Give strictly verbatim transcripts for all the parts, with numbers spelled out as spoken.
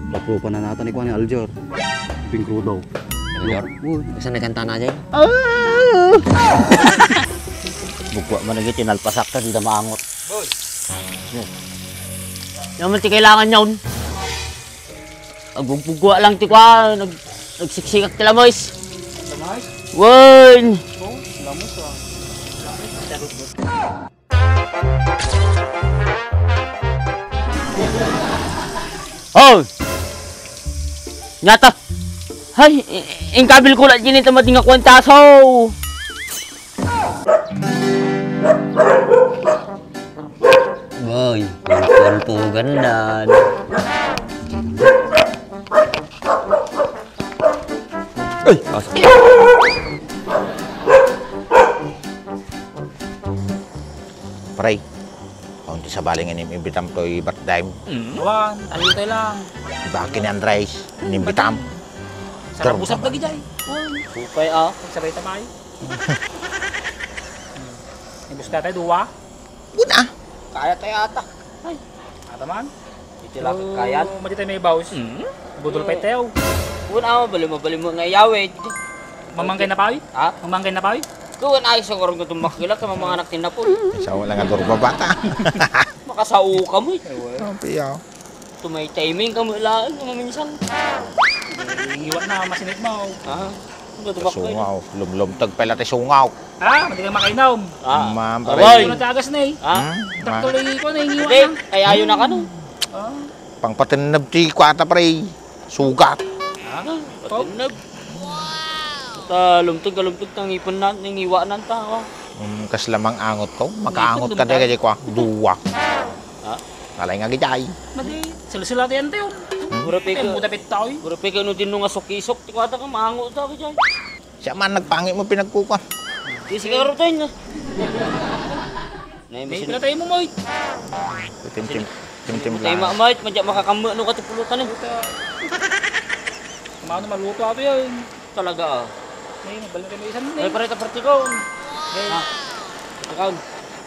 Patro pa na natan ni kuan ni Aljor. Pingkrudo. Aljor? Uy. Saan nagkanta na dyan? Bukwa man lagi, tinalpasak ta, di da maangot. Boy. Yan man ti kailangan yun. Agbugwa lang ti kuan, nag-, nagsiksikak ti lamoys. Lamoys? Wen! Oh, lamoys, ah. Oh! Nyata! Hay, i-, inkabil ko la dyan ito mading nga kwentaso! Boy, pulpul po gandan. Ay, asa? Pare, awan ti sabali nga inimbitam toy birthday mo. Wan, tayo tayo lang. Iba akin ni Andres, inimbitam. Sarap usap lagi, Jay. Wan. Supay, ah. Sabay tamay. Ibus ka tayo, duwa? Una. Kaya tayo ata. Ay, ata man. Iti lakad kayan. Madi tayo may bawas. Budol pa itayo. Una, mabalin, mabalin mo nga iyawid. Mamangkay na pa, oy? Ha? Mamangkay na pa, oy? Kuwan, ay, sa kurang ko tumakila, kay mamanganak din na po. Sa wala nga durbabata. Makasao ka mo, eh. Apiya. Tumay timing ka mo lang, maminsan. Iwat na, masinit mo. Ha? Ano ba ito, bakit? Sungaw. Lumlumtag pala ti sungaw. Ha? Madi ka makainom. Ah. Ma'am, Aray. Pare. Ano ti agas na, eh? Ha? Hmm? Dakkel, eh, ko na, iniwan na. Hindi, kay ayo na kano. Ah. Pangpatenneb ti kuwata, pare. Sugat. Ha? Patenneb. Ta lumteg, lumteg, ta ngipen na, nangiwanan ta, oh. Um, kasla mang angot ko. Makaangot ka dagiti kua. Duwa. Ha? Alay nga gitay. Madi, sila-sila ti ante, oh. Puro peke. Ay, buta petta, oy. Puro peke no dinno nga sukisok, ti kuwata ka, maangot ta, gitay. Siya man nagpangit mo pinagkukuan. Di siguro tayo na. Nay, may pinatay mo, Moy. Tim, tim, tim, tim. Tay lang. Mamay, madya makakamma no kati pulutan, eh. Puta. Mano maluto ato yan. Talaga, ah. Nay, nagbalik kami isan, nay. Ay, pare, kaparti ko. Nay. Ah. Ikaw.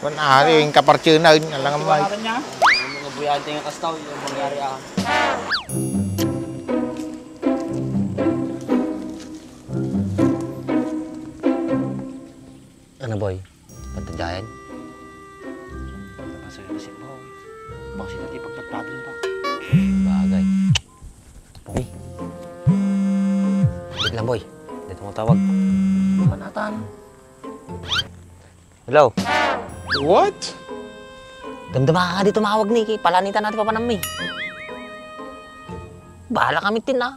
Wan ari, yung kaparti na, yun, alangan mo, ay. Ito, niya. Ang mga buyante nga kastaw, yung mangyari, ah. Ano, boy? Pagtadyayan? Napasaya na si boy. Baka sila di pagpadpadol pa. Bagay. Eh. Wait lang, boy. Dito mo tawag. Manatan. Hello? What? Damdama ka nga di tumawag ni, palanitan natin papanammi. Bahala kami tin, ah.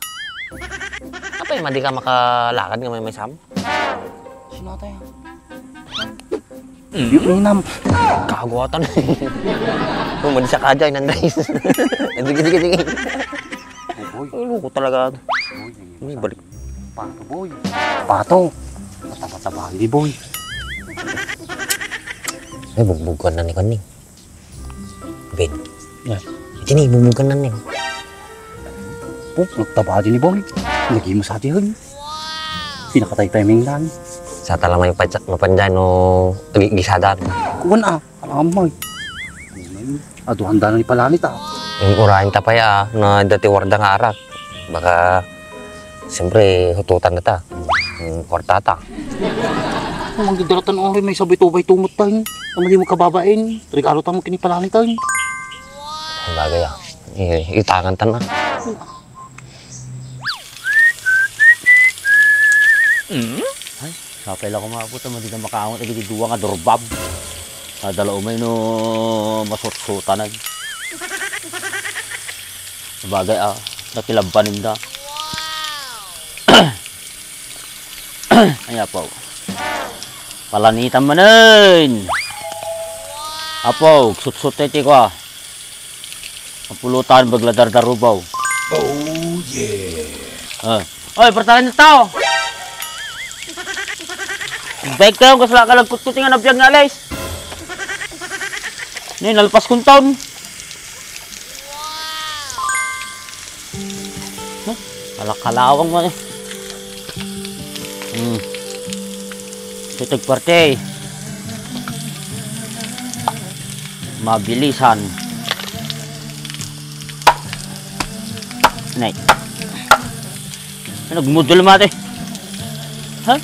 Apay, madi ka makalakad nga may, may sam? Sino tayo? Yung inam. Kaguatan. Kung madi sa kadya, inandays. Sige, sige, sige. Boy. Ay, loko talaga. Boy, may balik. Pato, boy. Pato. Mataba-taba, hindi, boy. Ay, bugbog ka na ni Kaning. Ben. Yes. Iti ni, bugbog ka na ni. Pop, nagtaba din ni boy. Lagi mo sa atin. Pinakatay timing lang. Sa tala may patsa-, mapanday no, agi-, gisadan. Kuwan ah. Alamay. Adu handa na ipalanit, ah. Yung urayan ta pa ya, na dati warda nga arak. Baka, siyempre, hututan na ta. Yung kwarta ta. Kung ang gidaratan ori, may sabay tubay tumot ta, eh. Ang di mo kababain, regalo ta mo kinipalanit, eh. Ang bagay, ah. Eh, itangan ta na. Mm? Ay, sapay la kumapo ta, madi na makaangot dagiti dua nga durbab. Kada la umay no masutsutan ay. Sabagay, ah, nakilabbanin da. Ay, apaw. Palanitan manen. Apaw, sutsut ti kua. Mapulutan, bagla dardarubaw. Oh, yeah. Ah. Oy, pertalan ng tao. Baik kayo, kasla ka lang kutkuti nga nabiag nga alis. Ni, nalpas kong taon. Huh? Kalakalawang man eh. Hmm. Sitag parte. Mabilisan. Nay. Nagmudul mati. Ha?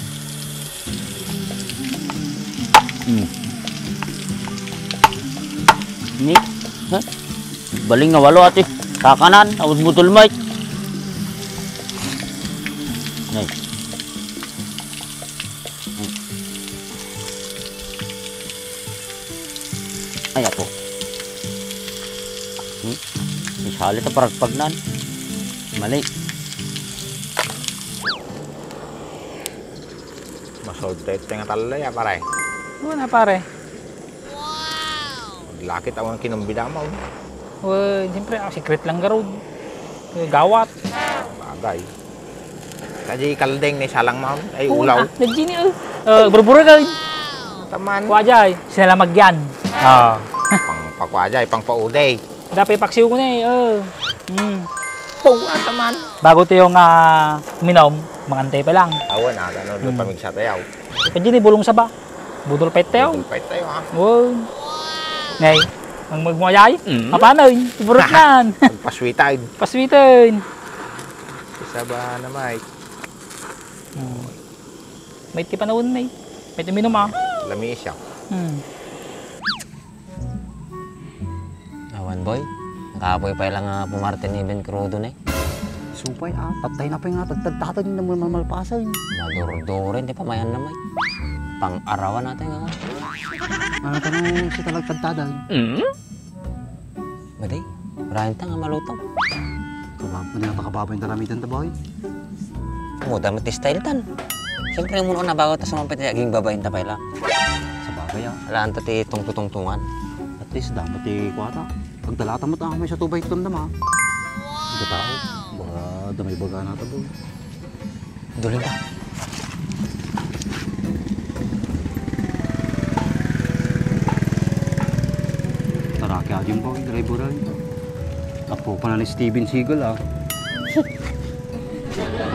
Hmm. Ni, ha? Baling nga walo ati. Kakanan, awad mudul, Mike. Nay. Hmm. Ay, apo. Hmm? Isali ta paragpagnan. Mali. Masolda iti nga tallo, ya, pare. Ano na, pare? Maglakit ako ng kinumbida mo. Well, siyempre, ah, secret lang garud. Eh, gawat. Bagay. Kadi kaldeng ni salang mo, ay Oo, ulaw. Ah, nagini, eh. Eh, burburag, eh. Taman. Kuha jay, sinalamag yan. Ah. Pang pakwa jay, pang pauday. Dapat paksiw ko na, eh. Oh. Hmm. Pau, ah, taman. Bago tayo nga minom, mangantay pa lang. Awan, ah, ganun, Hmm. pamigsa tayo. Kadi ni bulong sa ba? Budol pa tayo. Budol pa tayo, ah. Wow. Ngay, ang magmayay? Mm. Apanoy? Iburot nan. Pagpaswitan. Paswitan. Isa ba na, Mike? Hmm. May ti panahon, may. May ti minum, ah. Lami siya. Hmm. Awan, boy. Nakapoy pa lang nga pumarte ni Ben Crudo, ne. Supay, ah, patay na pa nga tagtagtatan yung naman malpasan. Madurdurin, di pa mayan na, may. Pang-arawan natin nga. Ano pa nung si talagtagtadan? Mm? Madi, urayan ta nga malutong. Kabab-, ano nga pakababa yung daramitan ta, boy? Muda mo ti style tan. Siyempre, muna na bago ta sumampit yung aging babaeng ta pala. Sa bagay, ah. Alaan ta ti tungtutungtungan. At least, damo ti kuwata. Pagdalata mo ta, may sa tubay tumdam, ah. Ang tao. Baka damay baga na ta, boy. Duling ka. Tara, kaya yung boy, driver ay. Apo pa na ni Steven Seagal, ah.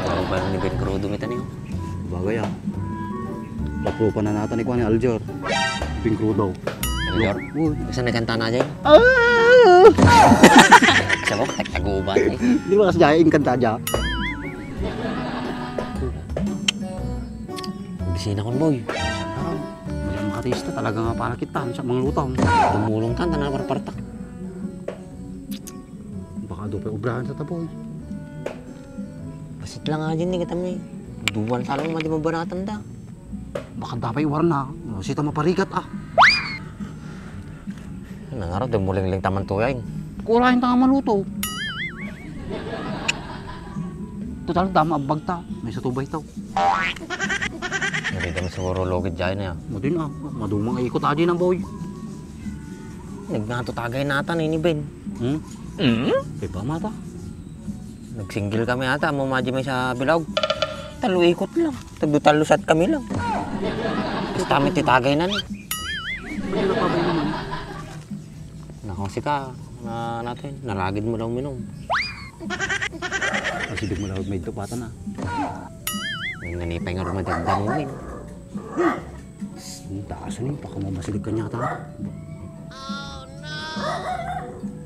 Parang pala ni Ben Crudo, may taniyo. Bagay, ah. Apo pa na nata ni Kuan, ni Aljor. Ben Crudo. Aljor? Uy. Basta nagkanta na dyan. Ah! Sa mo, tag-, taguban, eh. Di ba kasi dyan, yung kanta dyan? Bisina kon, boy. Mali ang makatista, talaga nga para kita, sa mga lutang. Tumulong ka, tana parpartak. Baka do pa obrahan sa taboy. Basit lang nga din, eh, kita may duwan talong, madi mabanatan da. Baka dapay warna, no, sita maparigat, ah. Nangaro, di mulingling taman tuyay. Kulayan ta nga maluto. Total, dama abbag ta. May sa tubay to. Hindi kami siguro lugid dyan, eh. Madin, ah. Madumang ikot adi ng boy. Nagnato tagay natan, eh, ni Ben. Hmm? Mm? Kay pa mata? Nagsinggil kami ata, mo maji may sa bilog. Talo ikot lang. Tagdutallo sat kami lang. Basta kami ti tagay na ni. Mahirap pa ba yun naman? Naku, sika, na natin, naragid mo lang uminom. Ang sibig mo lang may dupatan, ah. Ang nanipay nga rumadagdag mo, eh. Ang taas ni, baka mamasilig ka niya ata.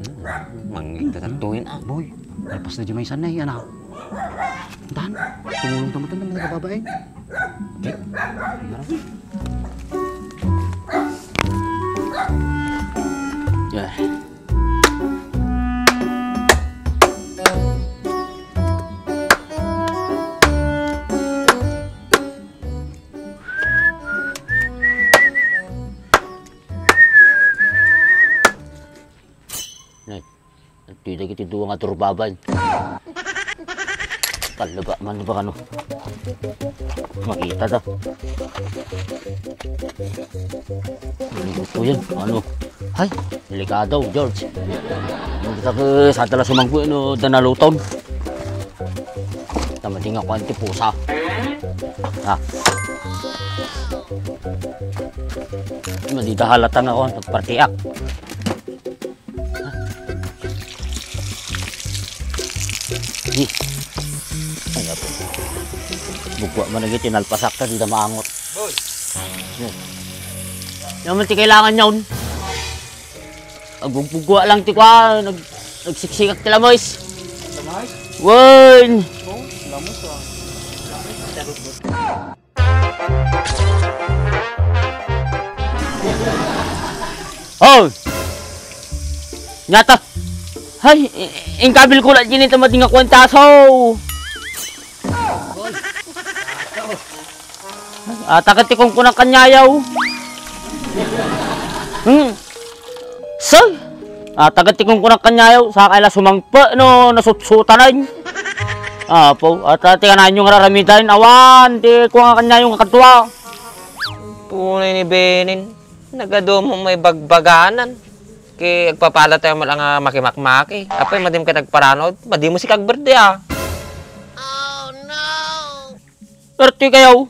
Hmm, mangita tatuin, ah. Boy, nalpas na di may sanay, anak. Dan, tumulong tayo, tan, mga babae. Okay. Harap. Ah. Nay, adtoy dagiti dua nga turbaban. Kalaba man ba kano? Makita ta. Ano po yan? Ano? Hay, delikado, George. Hindi ka ke-, sa tala sumangko, ano, dana luton. Tama di nga kuwan ti pusa. Ha? Madi da halata nga kuwan, nagpartiak. Di. Ay, apo. Bugwa man lagi, tinalpasak ta, di da maangot. Boy. Yan. Yan man ti kailangan yun. Agbugwa lang ti kwa, nag-, nagsiksikak ti lamoys. Wen! Oh! Nyata! Ay, i-, inkabil ko la dyan ito mading nga kwentaso! Ah, tagat ti kungkunang kanyayaw. Hmm. Sir! Ah, tagat ti kungkunang kanyayaw. Sa kaila sumangpe no nasutsutan ay. Ah, po. At ah, ti kananyo nga raramitan. Awan, ti kuwa nga kanyayaw nga kadua. Punay ni Benin. Nagadu mo may bagbaganan. Ki agpapala tayo mo lang nga makimakmaki. Apay, madim ka nagparanod. Madi mo si Kagberde, ah. Perti kayo.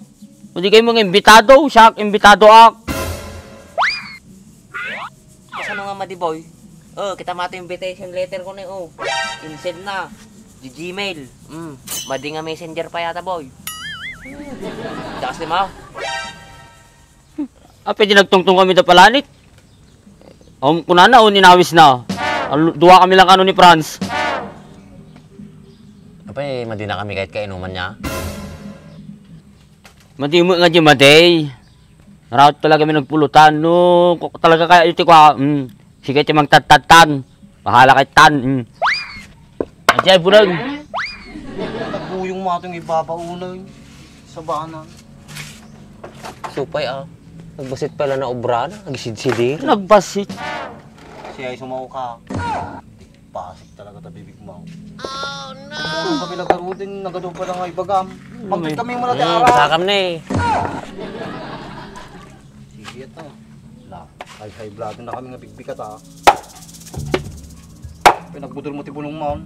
Hindi kayo mga imbitado. Siya, imbitado ak. Kasano nga madi, boy? Oh, kita mato invitation letter ko ni, oh. Insend na. Di Gmail. Mm. Madi nga messenger pa yata, boy. Dakas lima. Ah, pwede nagtungtong kami da palanit. Um, kunana, o ninawis na. Al-, duwa kami lang kano ni Franz. Apay, madi na kami kahit kainuman niya? Madi mo nga di madi. Raot talaga mi nagpulutan. No, ko-, talaga kaya iti kwa, mm, sige, ti mangtadtadtan. Bahala kay tan. Mm. Ajay, bulag. Nagbuyong mo atong ibabaw, unay. Sabanan. Supay, ah. Nagbasit pala na obra na. Nagsidsidir. Nagbasit. Siya ay sumauka. Pasik talaga ta bibig mo. Oh, no! Ang kami nagkarudin, nagado pa lang ay bagam. Pangkit kami muna ti Hmm, ara. Sakam na eh. Sige, ito. La, ay high blood na kami nga bigbigat, ah. Pinagbudol mo ti bulong mo.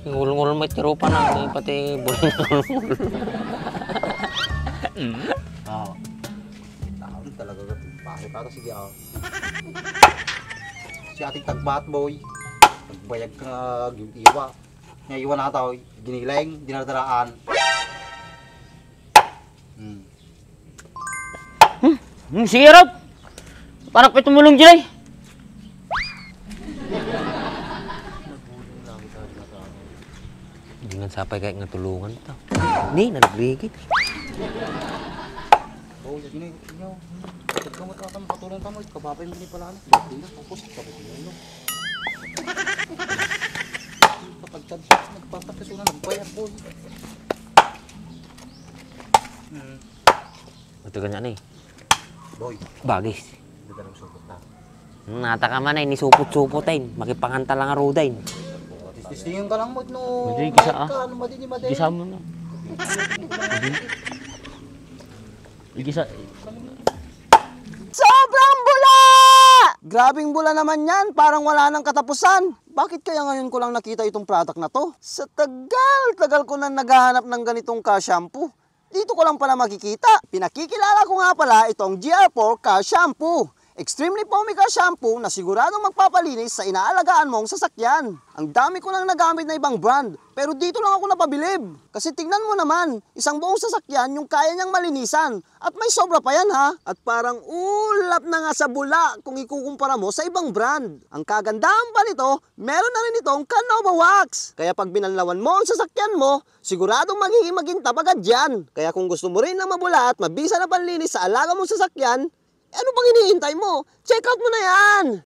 Ngulngul mo iti rupa na, may pati bulong. Ah. Taon talaga, bakit ata sige, ah. Si ating tagbat, boy. Nagbayag ka nga, iwa. Nga iwan na tao, giniling, dinadaraan. Hmm. Hmm, hmm, sige, Rob. Parang ko'y tumulong dyan, eh. Di nga sapay kaya nga tulungan ta. Ni, nalagrigit. Oh, yun, yun, yun. Ikaw mo, patulong ka mo, kababay mo ni pala, ano? Bakit na? Tapos, kapag yun, no? Kapag nagpatak, kasi una, nagbayad, boy. Hmm. Ito ganyan, eh. Boy. Bagis. Dito lang sugot na. Nata ka man ay nisupot-supot ay, makipanganta lang aruday. Tistingan ka lang mo, no? Hindi, gisa, ah. Ka, ano, madi ni madi? Gisa mo na. Hindi. Igisa. Sobrang bula! Grabing bula naman yan, parang wala nang katapusan. Bakit kaya ngayon ko lang nakita itong product na to? Sa tagal-tagal ko na naghahanap ng ganitong ka shampoo. Dito ko lang pala makikita. Pinakikilala ko nga pala itong G R four Car Shampoo. Extremely foamy car shampoo na siguradong magpapalinis sa inaalagaan mong sasakyan. Ang dami ko nang nagamit na ibang brand, pero dito lang ako napabilib. Kasi tingnan mo naman, isang buong sasakyan yung kaya niyang malinisan. At may sobra pa yan ha. At parang ulap na nga sa bula kung ikukumpara mo sa ibang brand. Ang kagandahan pa nito, meron na rin itong Canova Wax. Kaya pag binanlawan mo ang sasakyan mo, siguradong magiging magintab agad yan. Kaya kung gusto mo rin ng mabula at mabisa na panlinis sa alaga mong sasakyan, eh, ano pang hinihintay mo? Check out mo na yan!